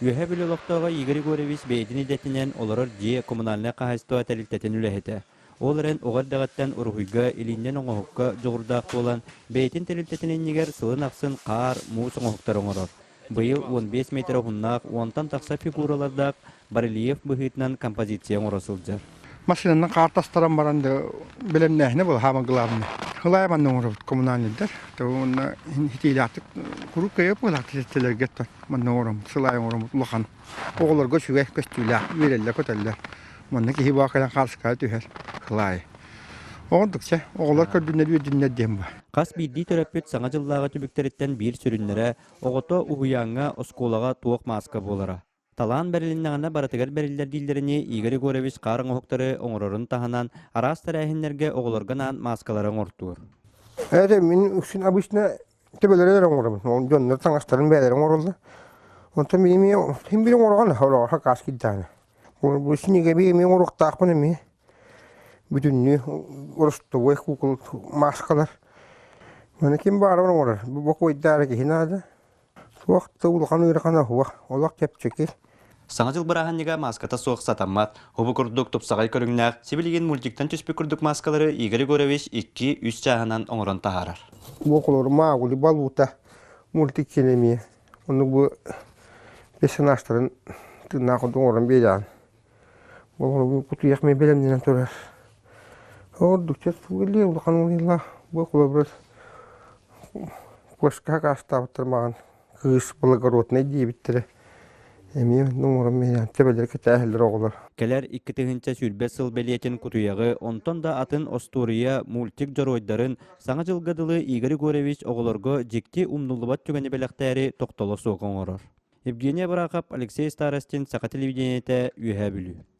Үөһээ Бүлүү олохтооҕо Игорь Егорович бэйэтин идэтинэн олорор дьиэ коммунальнай хаһаайыстыба тэрилтэтин үлэһитэ. Ол эрэн оҕо эрдэҕиттэн уруһуйга, илииннэн оҥоһукка дьоҕурдаах буолан, бэйэтин тэрилтэтин иннигэр сылын ахсын хаар, муус оҥоһуктары оҥорор. Быйыл 15 метр уһуннаах, уонтан тахса фигуралардаах барельеф быһыытынан композиция оҥоро сылдьар. Машинанан хаар тастаран баран да бэлэмнээһинэ был хаама главное. Хылай манна оҥоробут коммунальныйдар. Уонна хитиилээхтик куруук кыайып буолаах тилэргэ манна оҥороммут, сылай оҥороммут улахан. Оҕолорго үчүгэй көстүүлээх, үөрэллэр-көтөллөр. Манна киһи баа кэлэн хаалыскаҕа түһэр хылаай. Оҕордук чэ, оҕолор көрдүннэр үөрдүннэр диэн бу. Хас биирдии төрөппүт Саҥа дьыллааҕы түбүктэриттэн биир сүрүннэрэ оҕото уһуйааҥҥа, оскуолаҕа туох мааска буолара. Талаан бэрилиннэҕинэ барытыгар бэриллэр дииллэринии Игорь Егорович хаар оҥоһуктары оҥорорун таһынан араас тэрээһиннэргэ оҕолорго анаан мааскалары оҥортуур. Это мин үксүн обычно төбөлөрө эрэ оҥоробун. Дьоннор таҥастарын бэйэлэрэ оҥороллор. Онтон мин эмиэ син биир оҥороҕун олоҕор хакаас киирдэҕинэ. Бу синигэби эмиэ оҥоруохтаахпын эмиэ. Бүтүннүү ростовой кукол маскалар. Маны ким баарар оҥорор. Бу бокуойдаары киһи наада. Суох да улахан ыарахана суох. Олох чэпчэки. Саҥа дьыл бырааһынньыга мааската суох сатаммат. Хобу курдук тупсаҕай көрүҥнээх, сибилигин мультиктан түспүт курдук мааскалары Игорь Егорович 2-3 чааһынан оҥорон таһаарар. Бу оҕолор Маугли балуута мультик эмиэ. Оннук бу персонажтарын тыыннаах курдук оҥорон биэрэҕин. Бу кутуйах эмиэ бэлэмнэнэн турар. Ордук чэ улахан уоллаах бу холобура куоска хакаастаабыттар маҕан кыыс благороднай диэбиттэрэ. Эмиэ оҥорон биэрэн төбөлөрө кэтээһэллэр оҕолор. Кэлэр 2020 сыл бэлиэтин кутуйаҕы, онтон да атын остуоруйа, мультик дьоруойдарын Саҥа дьылга дылы Игорь Егорович оҕолорго дьикти умнуллубат түгэни бэлэхтээри тохтоло суох оҥорор. Евгения Барахов, Алексей Старостин, Саха телевидениетэ, Үөһээ Бүлүү.